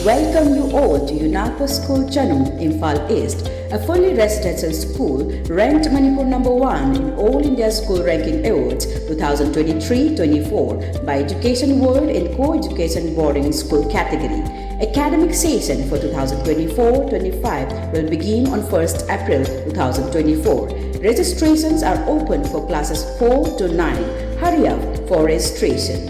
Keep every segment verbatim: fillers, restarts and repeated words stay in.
Welcome you all to UNACO School Chanung, Imphal East, a fully residential school ranked Manipur number one in All India School Ranking Awards two thousand twenty-three twenty-four by Education World in Co-Education Boarding School category. Academic session for two thousand twenty-four twenty-five will begin on first April two thousand twenty-four. Registrations are open for classes four to nine. Hurry up for registration.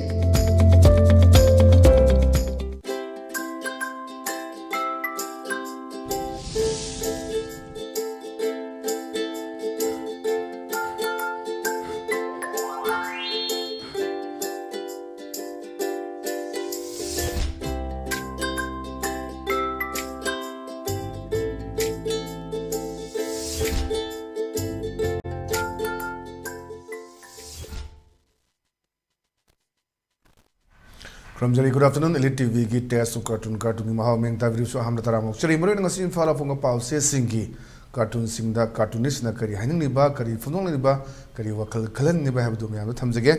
ꯈꯨꯔꯨꯝꯖꯔꯤ꯫ Good afternoon, Elite ꯇꯤꯚꯤꯒꯤ Taste of Cartoon, ꯀꯥꯔꯇꯨꯟꯒꯤ ꯃꯍꯥꯎ ꯃꯤꯡ ꯇꯥꯕꯤꯔꯤꯕꯁꯨ ꯑꯍꯥꯟꯕꯗ ꯇꯔꯥꯝꯅ ꯑꯣꯛꯆꯔꯤ꯫ ꯃꯔꯨꯑꯣꯏꯅ ꯉꯁꯤ ꯏꯝꯐꯥꯜ ꯐꯣꯡꯕ ꯄꯥꯎꯆꯦꯁꯤꯡꯒꯤ ꯀꯥꯔꯇꯨꯟꯁꯤꯡꯗ ꯀꯥꯔꯇꯨꯅꯤꯁꯅ ꯀꯔꯤ ꯍꯥꯏꯅꯤꯡꯂꯤꯕ, ꯀꯔꯤ ꯐꯣꯡꯗꯣꯛꯅꯤꯡꯂꯤꯕ, ꯀꯔꯤ ꯋꯥꯈꯜ ꯈꯜꯍꯟꯅꯤꯡꯂꯤꯕ ꯍꯥꯏꯕꯗꯨ ꯃꯌꯥꯝꯗ ꯊꯝꯖꯒꯦ꯫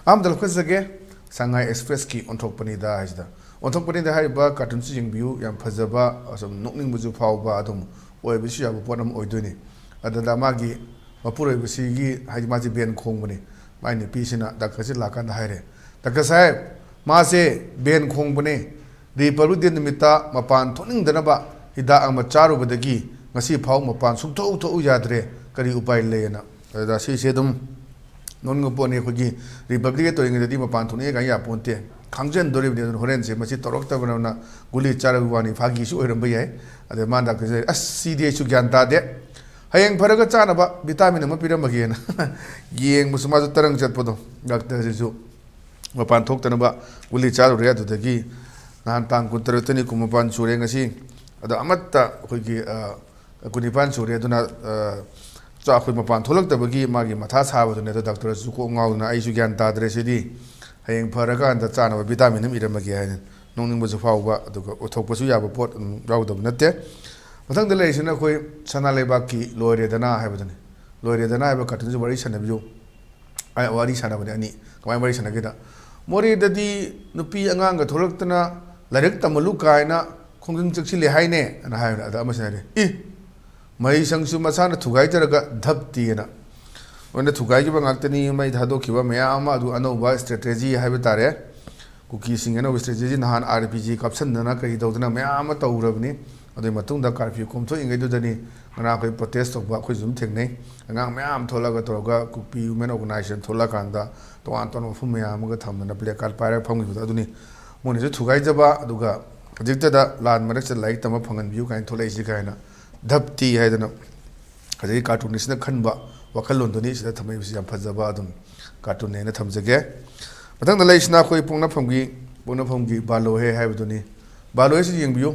ꯑꯍꯥꯟꯕꯗ ꯂꯧꯈꯠꯆꯒꯦ, ꯁꯉꯥꯏ ꯑꯦꯛꯁꯄ꯭ꯔꯦꯁꯀꯤ ꯑꯣꯟꯊꯣꯛꯄꯅꯤꯗ ꯍꯥꯏꯁꯤꯗ꯫ ꯑꯣꯟꯊꯣꯛꯄꯅꯤꯗ ꯍꯥꯏꯔꯤꯕ ꯀꯥꯔꯇꯨꯟꯁꯤ ꯌꯦꯡꯕꯤꯌꯨ, ꯌꯥꯝ ꯐꯖꯕ, ꯑꯁꯨꯝ ꯅꯣꯛꯅꯤꯡꯕꯁꯨ ꯐꯥꯎꯕ ꯑꯗꯨꯝ ꯑꯣꯏꯕꯁꯨ ꯌꯥꯕ ꯄꯣꯠ ꯑꯃ ꯑꯣꯏꯗꯣꯏꯅꯤ꯫ ꯑꯗꯨꯗ ꯃꯥꯒꯤ ꯃꯄꯨꯔꯣꯏꯕꯁꯤꯒꯤ, ꯍꯥꯏꯗꯤ ꯃꯥꯁꯦ ꯕꯦꯟ ꯈꯣꯡꯕꯅꯤ꯫ ꯃꯥꯏ ꯅꯨꯄꯤꯁꯤꯅ ꯗꯥꯛꯇꯔꯁꯤ ꯂꯥꯛꯀꯥꯟꯗ ꯍꯥꯏꯔꯦ, "ꯗꯥꯛꯇꯔ ꯁꯥꯍꯦꯕ, ꯃꯥꯁꯦ ꯕꯦꯟ ꯈꯣꯡꯕꯅꯦ, ꯔꯤꯄꯕ꯭ꯂꯤꯛ ꯗꯦ ꯅꯨꯃꯤꯠꯇ ꯃꯄꯥꯟ ꯊꯣꯛꯅꯤꯡꯗꯅꯕ ꯍꯤꯗꯥꯛ ꯑꯃ ꯆꯥꯔꯨꯕꯗꯒꯤ ꯉꯁꯤ ꯐꯥꯎ ꯃꯄꯥꯟ ꯁꯨꯡꯊꯣꯛ ꯊꯣꯛꯎ ꯌꯥꯗ꯭ꯔꯦ, ꯀꯔꯤ ꯎꯄꯥꯏ ꯂꯩ?" ꯑꯅ꯫ ꯑꯗꯨꯗ ꯁꯤꯁꯦ ꯑꯗꯨꯝ ꯅꯣꯛꯅꯤꯡꯕ ꯄꯣꯠꯅꯤ꯫ ꯑꯩꯈꯣꯏꯒꯤ ꯔꯤꯄꯕ꯭ꯂꯤꯛ ꯗꯦ ꯇꯧꯔꯤꯉꯩꯗꯗꯤ ꯃꯄꯥꯟ ꯊꯣꯛꯅꯤꯡꯉꯦ ꯀꯥꯏꯅ ꯌꯥꯄꯣꯟꯇꯦ, ꯈꯪꯖꯟꯗꯣꯔꯤꯕꯅꯤ꯫ ꯑꯗꯨꯅ ꯍꯣꯔꯦꯟꯁꯦ ꯃꯁꯤ ꯇꯧꯔꯛꯇꯕꯅ ꯒꯨꯂꯤ ꯆꯥꯔꯕ ꯋꯥꯅꯤ, ꯐꯥꯒꯤꯁꯨ ꯑꯣꯏꯔꯝꯕ ꯌꯥꯏ꯫ ꯑꯗꯩ ꯃꯥꯅ ꯗꯥꯛꯇꯔꯁꯦ, "ꯑꯁ, ꯁꯤꯗꯤ ꯑꯩꯁꯨ ꯒ꯭ꯌꯥꯟ ꯇꯥꯗꯦ, ꯍꯌꯦꯡ ꯐꯔꯒ ꯆꯥꯅꯕ ꯚꯤꯇꯥꯃꯤꯟ ꯑꯃ ꯄꯤꯔꯝꯃꯒꯦꯅ" ꯌꯦꯡꯕꯁꯨ ꯃꯥꯁꯨ ꯇꯔꯪ ꯆꯠꯄꯗꯣ, ꯗꯥꯛꯇꯔꯁꯤꯁꯨ ꯃꯄꯥꯟ ꯊꯣꯛꯇꯅꯕ ꯒꯨꯂꯤ ꯆꯥꯔꯨꯔꯦ꯫ ꯑꯗꯨꯗꯒꯤ ꯅꯍꯥꯟ ꯇꯥꯡ ꯀꯨꯟꯇꯔꯨꯛꯇꯅꯤ, ꯀꯨꯟ ꯃꯥꯄꯟ ꯁꯨꯔꯦ ꯉꯁꯤ꯫ ꯑꯗꯣ ꯑꯃꯠꯇ ꯑꯩꯈꯣꯏꯒꯤ, ꯑ, ꯀꯨꯟꯅꯤꯄꯥꯟ ꯁꯨꯔꯦ꯫ ꯑꯗꯨꯅ, ꯑ, ꯆꯥ-, ꯑꯩꯈꯣꯏ ꯃꯄꯥꯟ ꯊꯣꯛꯂꯛꯇꯕꯒꯤ ꯃꯥꯒꯤ ꯃꯊꯥ ꯁꯥꯕꯗꯨꯅꯦ꯫ ꯑꯗꯣ ꯗꯥꯛꯇꯔꯁꯨ ꯀꯣꯛ ꯉꯥꯎꯗꯅ, "ꯑꯩꯁꯨ ꯒ꯭ꯌꯥꯟ ꯇꯥꯗ꯭ꯔꯦ ꯁꯤꯗꯤ, ꯍꯌꯦꯡ ꯐꯔꯀꯥꯟꯗ ꯆꯥꯅꯕ ꯚꯤꯇꯥꯃꯤꯟ ꯑꯃ ꯏꯔꯝꯃꯒꯦ" ꯍꯥꯏꯅ ꯅꯣꯛꯅꯤꯡꯕꯁꯨ ꯐꯥꯎꯕ, ꯑꯗꯨꯒ ꯎꯊꯣꯛꯄꯁꯨ ꯌꯥꯕ ꯄꯣꯠ ꯑꯗꯨꯝ ꯌꯥꯎꯗꯕ ꯅꯠꯇꯦ꯫ ꯃꯊꯪꯗ ꯂꯩꯔꯤꯁꯤꯅ ꯑꯩꯈꯣꯏ ꯁꯅꯥ ꯂꯩꯕꯥꯛꯀꯤ ꯂꯣꯏꯔꯦꯗꯅ ꯍꯥꯏꯕꯗꯨꯅꯤ꯫ ꯂꯣꯏꯔꯦꯗꯅ ꯍꯥꯏꯕ ꯀꯥꯔꯇꯨꯟꯁꯤ ꯋꯥꯔꯤ ꯁꯥꯟꯅꯕꯤꯌꯨ꯫ ꯑꯩ ꯋꯥꯔꯤ ꯁꯥꯟꯅꯕꯅꯦ ꯑꯅꯤ꯫ ꯀꯃꯥꯏꯅ ꯋꯥꯔꯤ ꯁꯥꯟꯅꯒꯦꯗ, ꯃꯣꯔꯦꯗꯗꯤ ꯅꯨꯄꯤ ꯑꯉꯥꯡꯒ ꯊꯣꯛꯂꯛꯇꯅ ꯂꯥꯏꯔꯤꯛ ꯇꯝꯍꯜꯂꯨ ꯀꯥꯏꯅ ꯈꯣꯡꯖꯪ ꯆꯪꯁꯤꯜꯂꯦ ꯍꯥꯏꯅꯦ ꯑꯅ ꯍꯥꯏꯕꯅꯦ꯫ ꯑꯗ ꯑꯃꯁꯤꯅ ꯍꯥꯏꯔꯦ, "ꯏ, ꯃꯍꯩ ꯁꯪꯁꯨ ꯃꯁꯥꯅ ꯊꯨꯒꯥꯏꯖꯔꯒ ꯙꯞꯇꯤꯑꯅ ꯂꯣꯏꯅ ꯊꯨꯒꯥꯏꯈꯤꯕ ꯉꯥꯛꯇꯅꯤ, ꯃꯩ ꯊꯥꯗꯣꯛꯈꯤꯕ ꯃꯌꯥꯝ ꯑꯃ꯫ ꯑꯗꯨ ꯑꯅꯧꯕ ꯁ꯭ꯇ꯭ꯔꯦꯇꯦꯖꯤ ꯍꯥꯏꯕ ꯇꯥꯔꯦ, ꯀꯨꯀꯤꯁꯤꯡꯒꯤ ꯑꯅꯧꯕ ꯁ꯭ꯇ꯭ꯔꯦꯇꯦꯖꯤ꯫ ꯅꯍꯥꯟ ꯑꯥꯔ ꯄꯤ ꯖꯤ ꯀꯥꯞꯁꯟꯗꯅ ꯀꯔꯤ ꯇꯧꯗꯅ ꯃꯌꯥꯝ ꯑꯃ ꯇꯧꯔꯕꯅꯤ꯫ ꯑꯗꯨꯒꯤ ꯃꯇꯨꯡꯗ ꯀꯥꯔꯐ꯭ꯌꯨ ꯀꯣꯝꯊꯣꯛꯏꯉꯩꯗꯨꯗꯅꯤ ꯉꯔꯥꯡ ꯑꯩꯈꯣꯏ ꯄ꯭ꯔꯣꯇꯦꯁ ꯇꯧꯕ ꯑꯩꯈꯣꯏꯁꯨ ꯑꯗꯨꯝ ꯊꯦꯡꯅꯩ꯫ ꯑꯉꯥꯡ ꯃꯌꯥꯝ ꯊꯣꯛꯂꯒ ꯇꯧꯔꯒ ꯀꯨꯀꯤ ꯋꯨꯃꯦꯟ ꯑꯣꯔꯒꯅꯥꯏꯖꯦꯁꯟ ꯊꯣꯛꯂꯛꯑꯀꯥꯟꯗ ꯇꯣꯉꯥꯟ ꯇꯣꯉꯥꯟꯕ ꯃꯐꯝ ꯃꯌꯥꯝ ꯑꯃꯒ ꯊꯝꯗꯅ ꯄ꯭ꯂꯦ ꯀꯥꯔꯗ ꯄꯥꯏꯔꯒ ꯐꯝꯈꯤꯕꯗꯣ ꯑꯗꯨꯅꯤ꯫ ꯃꯣꯏꯅꯁꯨ ꯊꯨꯒꯥꯏꯖꯕ, ꯑꯗꯨꯒ ꯍꯧꯖꯤꯛꯇꯗ ꯂꯥꯟ ꯃꯔꯛꯁꯤꯗ ꯂꯥꯏꯔꯤꯛ ꯇꯝꯕ ꯐꯪꯍꯟꯕꯤꯌꯨ ꯀꯥꯏꯅ ꯊꯣꯛꯂꯛꯏꯁꯤ ꯀꯥꯏꯅ ꯙꯞꯇꯤ ꯍꯥꯏꯗꯅ ꯉꯁꯥꯏꯒꯤ ꯀꯥꯔꯇꯨꯅꯤꯁꯅ ꯈꯟꯕ ꯋꯥꯈꯜꯂꯣꯟꯗꯨꯅꯤ ꯁꯤꯗ ꯊꯝꯃꯛꯏꯕꯁꯤ꯫ ꯌꯥꯝ ꯐꯖꯕ ꯑꯗꯨꯝ ꯀꯥꯔꯇꯨꯟꯅꯦꯅ ꯊꯝꯖꯒꯦ꯫ ꯃꯊꯪꯗ ꯂꯩꯔꯤꯁꯤꯅ ꯑꯩꯈꯣꯏ ꯄꯣꯛꯅꯐꯝꯒꯤ, ꯄꯣꯛꯅꯐꯝꯒꯤ ꯕꯥꯂꯣꯍꯦ ꯍꯥꯏꯕꯗꯨꯅꯤ꯫ ꯕꯥꯂꯣꯍꯦꯁꯤ ꯌꯦꯡꯕꯤꯌꯨ꯫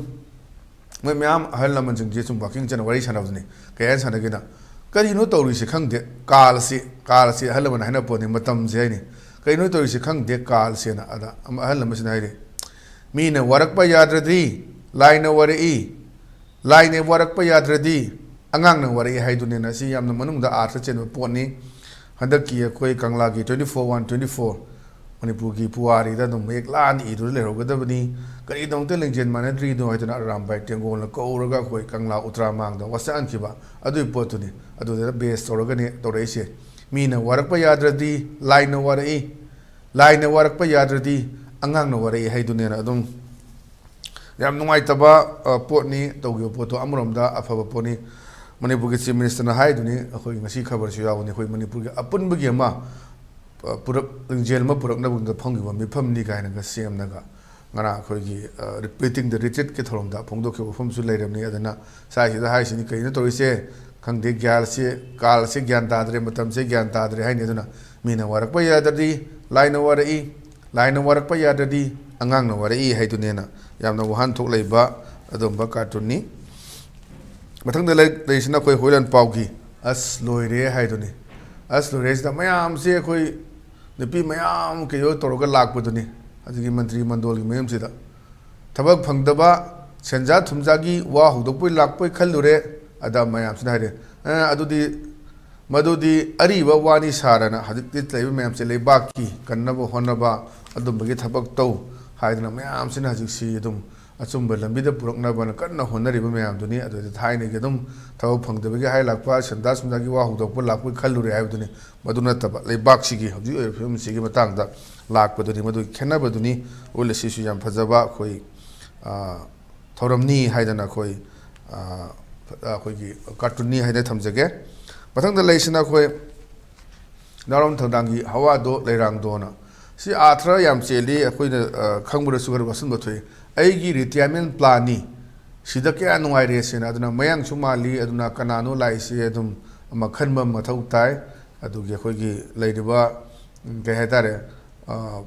ꯃꯣꯏ ꯃꯌꯥꯝ ꯑꯍꯜ ꯂꯃꯟꯁꯤꯡꯁꯦ ꯁꯨꯝ ꯋꯥꯀꯤꯡ ꯆꯠꯅ ꯋꯥꯔꯤ ꯁꯥꯟꯅꯕꯗꯨꯅꯤ꯫ ꯀꯩ ꯍꯥꯏꯅ ꯁꯥꯟꯅꯒꯦꯅ, "ꯀꯔꯤꯅꯣ ꯇꯧꯔꯤꯁꯦ ꯈꯪꯗꯦ, ꯀꯥꯜꯁꯤ, ꯀꯥꯜꯁꯤ" ꯑꯍꯜ ꯂꯃꯟ ꯍꯥꯏꯅ ꯄꯣꯠꯅꯤ, ꯃꯇꯝꯁꯦ ꯍꯥꯏꯅꯤ꯫ "ꯀꯔꯤꯅꯣ ꯇꯧꯔꯤꯁꯦ ꯈꯪꯗꯦ, ꯀꯥꯜꯁꯦꯅ"꯫ ꯑꯗ ꯑꯃ ꯑꯍꯜ ꯑꯃꯁꯤꯅ ꯍꯥꯏꯔꯦ, "ꯃꯤꯅ ꯋꯥꯔꯛꯄ ꯌꯥꯗ꯭ꯔꯗꯤ ꯂꯥꯏꯅ ꯋꯥꯔꯛꯏ, ꯂꯥꯏꯅ ꯋꯥꯔꯛꯄ ꯌꯥꯗ꯭ꯔꯗꯤ ꯑꯉꯥꯡꯅ ꯋꯥꯔꯛꯏ" ꯍꯥꯏꯗꯨꯅꯦꯅ꯫ ꯁꯤ ꯌꯥꯝꯅ ꯃꯅꯨꯡꯗ ꯑꯥꯔꯊ ꯆꯦꯟꯕ ꯄꯣꯠꯅꯤ꯫ ꯍꯟꯗꯛꯀꯤ ꯑꯩꯈꯣꯏ ꯀꯪꯂꯥꯒꯤ twenty four one twenty four ꯃꯅꯤꯄꯨꯔꯒꯤ ꯄꯨꯋꯥꯔꯤꯗ ꯑꯗꯨꯝ ꯃꯌꯦꯛ ꯂꯥꯅ ꯏꯗꯨꯅ ꯂꯩꯍꯧꯒꯗꯕꯅꯤ꯫ ꯀꯔꯤꯒꯤꯗꯃꯛꯇ ꯂꯤꯡꯖꯦꯜ ꯃꯥꯟꯅꯗ꯭ꯔꯤꯅꯣ ꯍꯥꯏꯗꯨꯅ ꯑꯔꯥꯝꯕꯥꯏ ꯇꯦꯡꯒꯣꯜꯅ ꯀꯧꯔꯒ ꯑꯩꯈꯣꯏ ꯀꯪꯂꯥ ꯎꯇ꯭ꯔꯥ ꯃꯥꯡꯗ ꯋꯥꯁꯛꯍꯟꯈꯤꯕ ꯑꯗꯨꯒꯤ ꯄꯣꯠꯇꯨꯅꯤ꯫ ꯑꯗꯨꯗ ꯕꯦꯁ ꯇꯧꯔꯒꯅꯤ ꯇꯧꯔꯛꯏꯁꯦ꯫ "ꯃꯤꯅ ꯋꯥꯔꯛꯄ ꯌꯥꯗ꯭ꯔꯗꯤ ꯂꯥꯏꯅ ꯋꯥꯔꯛꯏ, ꯂꯥꯏꯅ ꯋꯥꯔꯛꯄ ꯌꯥꯗ꯭ꯔꯗꯤ ꯑꯉꯥꯡꯅ ꯋꯥꯔꯛꯏ" ꯍꯥꯏꯗꯨꯅꯦꯅ꯫ ꯑꯗꯨꯝ ꯌꯥꯝ ꯅꯨꯡꯉꯥꯏꯇꯕ, ꯑ, ꯄꯣꯠꯅꯤ ꯇꯧꯈꯤꯕ ꯄꯣꯠꯇꯣ꯫ ꯑꯃꯔꯣꯝꯗ ꯑꯐꯕ ꯄꯣꯠꯅꯤ꯫ ꯃꯅꯤꯄꯨꯔꯒꯤ ꯆꯤꯐ ꯃꯤꯅꯤꯁꯇꯔꯅ ꯍꯥꯏꯗꯨꯅꯤ, ꯑꯩꯈꯣꯏ ꯉꯁꯤ ꯈꯕꯔꯁꯨ ꯌꯥꯎꯕꯅꯤ, ꯑꯩꯈꯣꯏ ꯃꯅꯤꯄꯨꯔꯒꯤ ꯑꯄꯨꯟꯕꯒꯤ ꯑꯃ, ꯑ, ꯄꯨꯔꯛ-, ꯂꯤꯡꯖꯦꯜ ꯑꯃ ꯄꯨꯔꯛꯅꯕꯒꯤꯗꯃꯛꯇ ꯐꯝꯈꯤꯕ ꯃꯤꯐꯝꯅꯤ ꯀꯥꯏꯅꯒ ꯁꯦꯝꯅꯒ ꯉꯔꯥꯡ ꯑꯩꯈꯣꯏꯒꯤ, ꯑ, ꯔꯤꯄꯤꯇꯤꯡ ꯗ ꯔꯤꯇ꯭ꯔꯤꯠꯀꯤ ꯊꯧꯔꯝꯗ ꯐꯣꯡꯗꯣꯛꯈꯤꯕ ꯋꯥꯐꯝꯁꯨ ꯂꯩꯔꯕꯅꯤ꯫ ꯑꯗꯨꯅ ꯁ꯭ꯋꯥꯏꯁꯤꯗ ꯍꯥꯏꯔꯤꯁꯤꯅꯤ, "ꯀꯩꯅꯣ ꯇꯧꯔꯤꯁꯦ ꯈꯪꯗꯦ, ꯒ꯭ꯌꯥꯟꯁꯦ, ꯀꯥꯜꯁꯦ ꯒ꯭ꯌꯥꯟ ꯇꯥꯗ꯭ꯔꯦ, ꯃꯇꯝꯁꯦ ꯒ꯭ꯌꯥꯟ ꯇꯥꯗ꯭ꯔꯦ" ꯍꯥꯏꯅꯤ꯫ ꯑꯗꯨꯅ "ꯃꯤꯅ ꯋꯥꯔꯛꯄ ꯌꯥꯗ꯭ꯔꯗꯤ ꯂꯥꯏꯅ ꯋꯥꯔꯛꯏ, ꯂꯥꯏꯅ ꯋꯥꯔꯛꯄ ꯌꯥꯗ꯭ꯔꯗꯤ ꯑꯉꯥꯡꯅ ꯋꯥꯔꯛꯏ" ꯍꯥꯏꯗꯨꯅꯦꯅ ꯌꯥꯝꯅ ꯋꯥꯍꯟꯊꯣꯛ ꯂꯩꯕ ꯑꯗꯨꯒꯨꯝꯕ ꯀꯥꯔꯇꯨꯟꯅꯤ꯫ ꯃꯊꯪꯗ ꯂꯩ-, ꯂꯩꯔꯤꯁꯤꯅ ꯑꯩꯈꯣꯏ ꯍꯣꯏꯂꯟ ꯄꯥꯎꯒꯤ "ꯑꯁ ꯂꯣꯏꯔꯦ" ꯍꯥꯏꯗꯨꯅꯤ꯫ "ꯑꯁ ꯂꯣꯏꯔꯦ"ꯁꯤꯗ ꯃꯌꯥꯝꯁꯦ ꯑꯩꯈꯣꯏ ꯅꯨꯄꯤ ꯃꯌꯥꯝ ꯀꯩꯅꯣ ꯇꯧꯔꯒ ꯂꯥꯛꯄꯗꯨꯅꯤ꯫ ꯑꯗꯨꯒꯤ ꯃꯟꯇ꯭ꯔꯤ ꯃꯟꯗꯣꯜꯒꯤ ꯃꯌꯨꯝꯁꯤꯗ ꯊꯕꯛ ꯐꯪꯗꯕ, ꯁꯦꯟꯖꯥ ꯊꯨꯝꯖꯥꯒꯤ ꯋꯥ ꯍꯧꯗꯣꯛꯄꯩ ꯂꯥꯛꯄꯩ ꯈꯜꯂꯨꯔꯦ꯫ ꯑꯗ ꯃꯌꯥꯝꯁꯤꯅ ꯍꯥꯏꯔꯦ, "ꯑ, ꯑꯗꯨꯗꯤ, ꯃꯗꯨꯗꯤ ꯑꯔꯤꯕ ꯋꯥꯅꯤ ꯁꯥꯔꯅ, ꯍꯧꯖꯤꯛꯇꯤ ꯂꯩꯕ ꯃꯌꯥꯝꯁꯦ ꯂꯩꯕꯥꯛꯀꯤ ꯀꯟꯅꯕ ꯍꯣꯠꯅꯕ, ꯑꯗꯨꯝꯕꯒꯤ ꯊꯕꯛ ꯇꯧ, ꯍꯥꯏꯗꯅ ꯃꯌꯥꯝꯁꯤꯅ ꯍꯧꯖꯤꯛꯁꯤ ꯑꯗꯨꯝ ꯑꯆꯨꯝꯕ ꯂꯝꯕꯤꯗ ꯄꯨꯔꯛꯅꯕꯅ ꯀꯟꯅ ꯍꯣꯠꯅꯔꯤꯕ ꯃꯌꯥꯝꯗꯨꯅꯤ꯫ ꯑꯗꯨꯗꯤ ꯊꯥꯏꯅꯒꯤ ꯑꯗꯨꯝ ꯊꯕꯛ ꯐꯪꯗꯕꯒꯤ ꯍꯥꯏ ꯂꯥꯛꯄ, ꯁꯦꯟꯗꯥ ꯁꯨꯝꯗꯥꯒꯤ ꯋꯥ ꯍꯧꯗꯣꯛꯄ ꯂꯥꯛꯄꯒꯤ ꯈꯜꯂꯨꯔꯦ ꯍꯥꯏꯕꯗꯨꯅꯤ꯫ ꯃꯗꯨ ꯅꯠꯇꯕ ꯂꯩꯕꯥꯛꯁꯤꯒꯤ ꯍꯧꯖꯤꯛ ꯑꯣꯏꯔꯤꯕ ꯐꯤꯕꯝꯁꯤꯒꯤ ꯃꯇꯥꯡꯗ ꯂꯥꯛꯄꯗꯨꯅꯤ꯫ ꯃꯗꯨꯒꯤ ꯈꯦꯠꯅꯕꯗꯨꯅꯤ꯫ ꯎꯠꯂꯤꯁꯤꯁꯨ ꯌꯥꯝ ꯐꯖꯕ ꯑꯩꯈꯣꯏ, ꯑ, ꯊꯧꯔꯝꯅꯤ ꯍꯥꯏꯗꯅ ꯑꯩꯈꯣꯏ, ꯑ, ꯑꯩꯈꯣꯏꯒꯤ ꯀꯥꯔꯇꯨꯟꯅꯤ ꯍꯥꯏꯅ ꯊꯝꯖꯒꯦ꯫ ꯃꯊꯪꯗ ꯂꯩꯁꯤꯅ ꯑꯩꯈꯣꯏ ꯅꯥꯔꯣꯟ ꯊꯧꯗꯥꯡꯒꯤ ꯍꯋꯥꯗꯣ ꯂꯩꯔꯥꯡꯗꯣꯅ꯫ ꯁꯤ ꯑꯥꯔꯊ ꯌꯥꯝ ꯆꯦꯜꯂꯤ꯫ ꯑꯩꯈꯣꯏꯅ, ꯑ, ꯈꯪꯕꯗꯁꯨ ꯈꯔ ꯋꯥꯠꯁꯤꯟꯕ ꯊꯣꯛꯏ꯫ "ꯑꯩꯒꯤ ꯔꯤꯇꯥꯌꯔꯃꯦꯟ ꯄ꯭ꯂꯥꯟꯅꯤ, ꯁꯤꯗ ꯀꯌꯥ ꯅꯨꯡꯉꯥꯏꯔꯦ" ꯁꯤꯅ꯫ ꯑꯗꯨꯅ ꯃꯌꯥꯡꯁꯨ ꯃꯥꯜꯂꯤ, ꯑꯗꯨꯅ ꯀꯅꯥꯅꯣ ꯂꯥꯛꯏꯁꯦ ꯑꯗꯨꯝ ꯑꯃ ꯈꯟꯕ ꯑꯃ ꯃꯊꯧ ꯇꯥꯏ꯫ ꯑꯗꯨꯒꯤ ꯑꯩꯈꯣꯏꯒꯤ ꯂꯩꯔꯤꯕ, ꯎꯝ, ꯀꯩ ꯍꯥꯏꯇꯥꯔꯦ, ꯑ,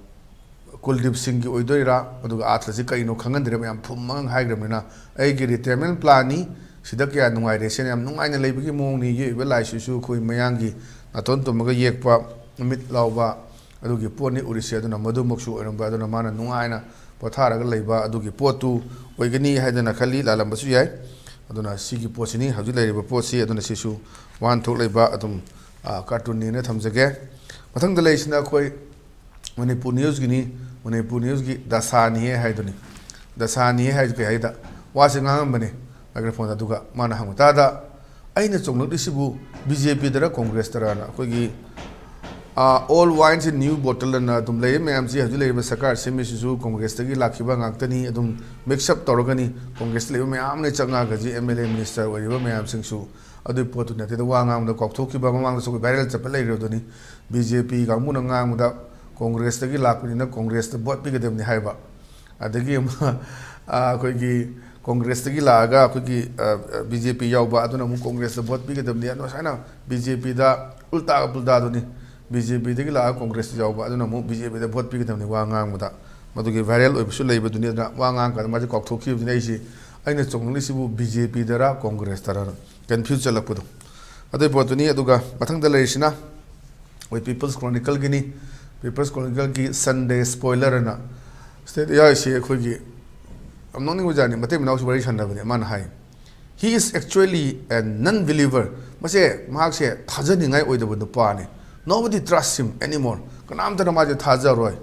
ꯀꯨꯜꯗꯤꯞ ꯁꯤꯡꯒꯤ ꯑꯣꯏꯗꯣꯏꯔꯥ? ꯑꯗꯨꯒ ꯑꯥꯔꯊꯁꯤ ꯀꯩꯅꯣ ꯈꯪꯍꯟꯗ꯭ꯔꯦ, ꯃꯌꯥꯝ ꯐꯨꯝ ꯃꯉꯪ ꯍꯥꯏꯈ꯭ꯔꯕꯅꯤꯅ꯫ "ꯑꯩꯒꯤ ꯔꯤꯇꯥꯌꯔꯃꯦꯟ ꯄ꯭ꯂꯥꯟꯅꯤ, ꯁꯤꯗ ꯀꯌꯥ ꯅꯨꯡꯉꯥꯏꯔꯦ" ꯁꯤꯅ ꯌꯥꯝ ꯅꯨꯡꯉꯥꯏꯅ ꯂꯩꯕꯒꯤ ꯃꯑꯣꯡꯅꯤ꯫ ꯌꯦꯛꯏꯕ ꯂꯥꯏꯁꯤꯁꯨ ꯑꯩꯈꯣꯏ ꯃꯌꯥꯡꯒꯤ ꯅꯥꯇꯣꯟ ꯇꯨꯝꯃꯒ ꯌꯦꯛꯄ ꯃꯤꯠ ꯂꯥꯎꯕ ꯑꯗꯨꯒꯤ ꯄꯣꯠꯅꯤ ꯎꯔꯤꯁꯦ꯫ ꯑꯗꯨꯅ ꯃꯗꯨꯃꯛꯁꯨ ꯑꯣꯏꯔꯝꯕ꯫ ꯑꯗꯨꯅ ꯃꯥꯅ ꯅꯨꯡꯉꯥꯏꯅ ꯄꯣꯊꯥꯔꯒ ꯂꯩꯕ ꯑꯗꯨꯒꯤ ꯄꯣꯠꯇꯨ ꯑꯣꯏꯒꯅꯤ ꯍꯥꯏꯗꯅ ꯈꯜꯂꯤ꯫ ꯂꯥꯜꯂꯝꯕꯁꯨ ꯌꯥꯏ꯫ ꯑꯗꯨꯅ ꯁꯤꯒꯤ ꯄꯣꯠꯁꯤꯅꯤ ꯍꯧꯖꯤꯛ ꯂꯩꯔꯤꯕ ꯄꯣꯠꯁꯤ꯫ ꯑꯗꯨꯅ ꯁꯤꯁꯨ ꯋꯥꯍꯟꯊꯣꯛ ꯂꯩꯕ ꯑꯗꯨꯝ, ꯑ, ꯀꯥꯔꯇꯨꯟꯅꯦꯅ ꯊꯝꯖꯒꯦ꯫ ꯃꯊꯪꯗ ꯂꯩꯔꯤꯁꯤꯅ ꯑꯩꯈꯣꯏ ꯃꯅꯤꯄꯨꯔ ꯅ꯭ꯌꯨꯁꯀꯤꯅꯤ꯫ ꯃꯅꯤꯄꯨꯔ ꯅ꯭ꯌꯨꯁꯀꯤ ꯗꯁꯥꯅꯤꯍꯦ ꯍꯥꯏꯗꯨꯅꯤ꯫ ꯗꯁꯥꯅꯤꯍꯦ ꯍꯥꯏꯗꯨ ꯀꯩ ꯍꯥꯏꯗ ꯋꯥꯁꯦ ꯉꯥꯡꯉꯝꯕꯅꯦ ꯃꯥꯏꯀ꯭ꯔꯣꯐꯣꯟꯗ, ꯑꯗꯨꯒ ꯃꯥꯅ ꯍꯪꯕ ꯇꯥꯗ, "ꯑꯩꯅ ꯆꯣꯡꯂꯛꯂꯤꯁꯤꯕꯨ ꯕꯤ ꯖꯦ ꯄꯤꯗꯔ ꯀꯣꯡꯒ꯭ꯔꯦꯁꯇꯔꯅ?" ꯑꯩꯈꯣꯏꯒꯤ, ꯑ, "All wine in new bottle" ꯑꯅ ꯑꯗꯨꯝ ꯂꯩꯔꯤ ꯃꯌꯥꯝꯁꯤ꯫ ꯍꯧꯖꯤꯛ ꯂꯩꯔꯤꯕ ꯁꯔꯀꯥꯔ ꯁꯦꯝꯃꯤꯁꯤꯁꯨ ꯀꯣꯡꯒ꯭ꯔꯦꯁꯇꯒꯤ ꯂꯥꯛꯈꯤꯕ ꯉꯥꯛꯇꯅꯤ꯫ ꯑꯗꯨꯝ ꯃꯤꯛꯁ ꯑꯞ ꯇꯧꯔꯒꯅꯤ꯫ ꯀꯣꯡꯒ꯭ꯔꯦꯁꯇ ꯂꯩꯕ ꯃꯌꯥꯝ ꯑꯃ ꯆꯪꯉꯛꯑꯒ ꯍꯧꯖꯤꯛ ꯑꯦꯝ ꯑꯦꯜ ꯑꯦ, ꯃꯤꯅꯤꯁꯇꯔ ꯑꯣꯏꯔꯤꯕ ꯃꯌꯥꯝꯁꯤꯡꯁꯨ ꯑꯗꯨꯒꯤ ꯄꯣꯠꯇꯨ ꯅꯠꯇꯦꯗ꯫ ꯋꯥ ꯉꯥꯡꯕꯗ ꯀꯥꯎꯊꯣꯛꯈꯤꯕ, ꯃꯃꯥꯡꯗꯁꯨ ꯑꯩꯈꯣꯏ ꯚꯥꯏꯔꯦꯜ ꯆꯠꯄ ꯂꯩꯔꯤꯕꯗꯨꯅꯤ꯫ ꯕꯤ ꯖꯦ ꯄꯤ ꯀꯥꯡꯕꯨꯅ ꯉꯥꯡꯕꯗ ꯀꯣꯡꯒ꯭ꯔꯦꯁꯇꯒꯤ ꯂꯥꯛꯄꯅꯤꯅ ꯀꯣꯡꯒ꯭ꯔꯦꯁꯇ ꯚꯣꯠ ꯄꯤꯒꯗꯕꯅꯤ ꯍꯥꯏꯕ꯫ ꯑꯗꯒꯤ ꯑꯃ, ꯑ, ꯑꯩꯈꯣꯏꯒꯤ ꯀꯣꯡꯒ꯭ꯔꯦꯁꯇꯒꯤ ꯂꯥꯛꯑꯒ ꯑꯩꯈꯣꯏꯒꯤ, ꯑ, ꯑ, ꯕꯤ ꯖꯦ ꯄꯤ ꯌꯥꯎꯕ ꯑꯗꯨꯅ ꯑꯃꯨꯛ ꯀꯣꯡꯒ꯭ꯔꯦꯁꯇ ꯚꯣꯠ ꯄꯤꯒꯗꯕꯅꯤ꯫ ꯑꯗꯨ ꯁꯨꯃꯥꯏꯅ ꯕꯤ ꯖꯦ ꯄꯤꯗ ꯎꯜꯇꯥꯒ ꯄꯨꯜꯇꯥꯗꯨꯅꯤ꯫ ꯕꯤ ꯖꯦ ꯄꯤꯗꯒꯤ ꯂꯥꯛꯑꯒ ꯀꯣꯡꯒ꯭ꯔꯦꯁꯇ ꯌꯥꯎꯕ ꯑꯗꯨꯅ ꯑꯃꯨꯛ ꯕꯤ ꯖꯦ ꯄꯤꯗ ꯚꯣꯠ ꯄꯤꯒꯗꯕꯅꯤ ꯋꯥ ꯉꯥꯡꯕꯗ꯫ ꯃꯗꯨꯒꯤ ꯚꯥꯏꯔꯦꯜ ꯑꯣꯏꯕꯁꯨ ꯂꯩꯕꯗꯨꯅꯤ꯫ ꯑꯗꯨꯅ ꯋꯥ ꯉꯥꯡꯀꯥꯟꯗ ꯃꯥꯁꯦ ꯀꯥꯎꯊꯣꯛꯈꯤꯕꯗꯨꯅꯤ꯫ ꯑꯩꯁꯤ, "ꯑꯩꯅ ꯆꯣꯡꯂꯛꯂꯤꯁꯤꯕꯨ ꯕꯤ ꯖꯦ ꯄꯤꯗꯔ ꯀꯣꯡꯒ꯭ꯔꯦꯁꯇꯔ?" ꯀꯟꯐ꯭ꯌꯨꯁ ꯆꯠꯂꯛꯄꯗꯣ꯫ ꯑꯗꯨꯒꯤ ꯄꯣꯠꯇꯨꯅꯤ꯫ ꯑꯗꯨꯒ ꯃꯊꯪꯗ ꯂꯩꯔꯤꯁꯤꯅ ꯑꯩꯈꯣꯏ ꯄꯤꯄꯜꯁ ꯀ꯭ꯔꯣꯅꯤꯀꯜꯒꯤꯅꯤ꯫ ꯄꯤꯄꯜꯁ ꯀ꯭ꯔꯣꯅꯤꯀꯜꯒꯤ ꯁꯟꯗꯦ ꯁ꯭ꯄꯣꯏꯂꯔ ꯑꯅ ꯁꯤꯗ ꯌꯥꯎꯔꯤꯁꯤ ꯑꯩꯈꯣꯏꯒꯤ ꯌꯥꯝ ꯅꯣꯛꯅꯤꯡꯕ ꯖꯥꯠꯅꯤ꯫ ꯃꯇꯩ ꯃꯅꯥꯎꯁꯨ ꯋꯥꯔꯤ ꯁꯥꯟꯅꯕꯅꯦ꯫ ꯃꯥꯅ ꯍꯥꯏ, "He is actually a non-believer." ꯃꯁꯦ, ꯃꯍꯥꯛꯁꯦ ꯊꯥꯖꯅꯤꯡꯉꯥꯏ ꯑꯣꯏꯗꯕ ꯅꯨꯄꯥꯅꯤ꯫ "Nobody trusts him anymore." ꯀꯅꯥꯝꯇꯅ ꯃꯥꯁꯦ ꯊꯥꯖꯔꯣꯏ꯫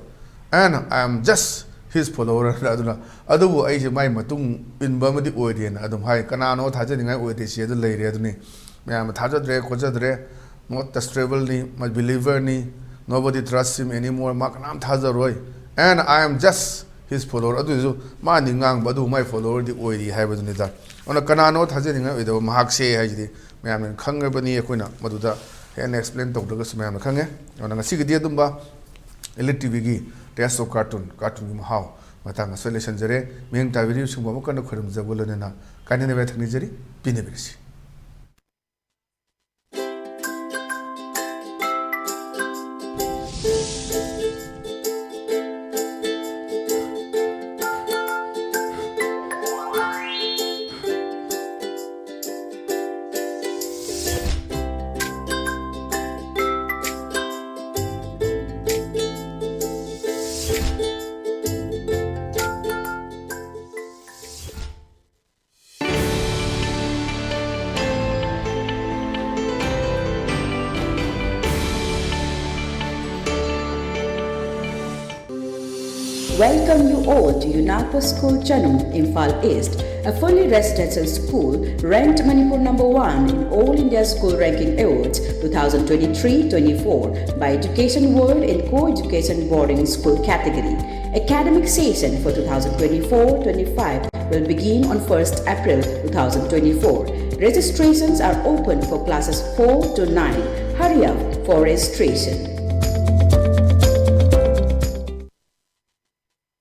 "And I am just His follower. ꯑꯗꯨꯅ ꯑꯗꯨꯕꯨ ꯑꯩꯁꯦ ꯃꯥꯏ ꯃꯇꯨꯡ ꯏꯟꯕ ꯑꯃꯗꯤ ꯑꯣꯏꯔꯦꯅ ꯑꯗꯨꯝ ꯍꯥꯏ꯫ ꯀꯅꯥꯅꯣ ꯊꯥꯖꯅꯤꯡꯉꯥꯏ ꯑꯣꯏꯗꯦ, ꯁꯤ ꯑꯗꯨ ꯂꯩꯔꯦ꯫ ꯑꯗꯨꯅꯤ ꯃꯌꯥꯝꯅ ꯊꯥꯖꯗ꯭ꯔꯦ ꯈꯣꯠꯆꯗ꯭ꯔꯦ, not trustable ꯅꯤ, ꯃꯥ believer ꯅꯤ, nobody trust him anymore, ꯃꯥ ꯀꯅꯥꯝ ꯊꯥꯖꯔꯣꯏ, and I am just his follower꯫ ꯑꯗꯨꯁꯨ ꯃꯥꯅꯤ ꯉꯥꯡꯕ ꯑꯗꯨꯕꯨ ꯃꯥꯏ follower ꯗꯤ ꯑꯣꯏꯔꯤ ꯍꯥꯏꯕꯗꯨꯅꯤꯗ꯫ ꯑꯗꯨꯅ ꯀꯅꯥꯅꯣ ꯊꯥꯖꯅꯤꯡꯉꯥꯏ ꯑꯣꯏꯗꯕ ꯃꯍꯥꯛꯁꯦ ꯍꯥꯏꯁꯤꯗꯤ ꯃꯌꯥꯝꯅ ꯈꯪꯉꯕꯅꯤ, ꯑꯩꯈꯣꯏꯅ ꯃꯗꯨꯗ ꯍꯦꯟꯅ explain ꯇꯧꯗ꯭ꯔꯒꯁꯨ ꯃꯌꯥꯝꯅ ꯈꯪꯉꯦ꯫ ꯑꯗꯨꯅ ꯉꯁꯤꯒꯤꯗꯤ ꯑꯗꯨꯝꯕ Elite ꯇꯤ ꯚꯤꯒꯤ Taste of Cartoon, ꯀꯥꯔꯇꯨꯟꯒꯤ ꯃꯍꯥꯎ ꯃꯇꯥꯡ ꯑꯁꯤꯗ ꯂꯣꯏꯁꯤꯟꯖꯔꯦ꯫ ꯃꯤꯠꯌꯦꯡ ꯇꯥꯕꯤꯔꯤꯕꯁꯤꯡꯕꯨ ꯑꯃꯨꯛ ꯍꯟꯅ ꯈꯣꯏꯔꯨꯝꯖꯕ ꯂꯣꯏꯅꯅ ꯀꯥꯏꯅꯅꯕ ꯌꯥꯊꯪ ꯅꯤꯖꯔꯤ, ꯄꯤꯅꯕꯤꯔꯁꯤ꯫ Welcome you all to UNAPO School Chanung, Imphal East, a fully residential school ranked Manipur number one in All India School Ranking Awards two thousand twenty-three twenty-four by Education World in Co-Education Boarding School category. Academic session for two thousand twenty-four twenty-five will begin on first April two thousand twenty-four. Registrations are open for classes four to nine. Hurry up for registration.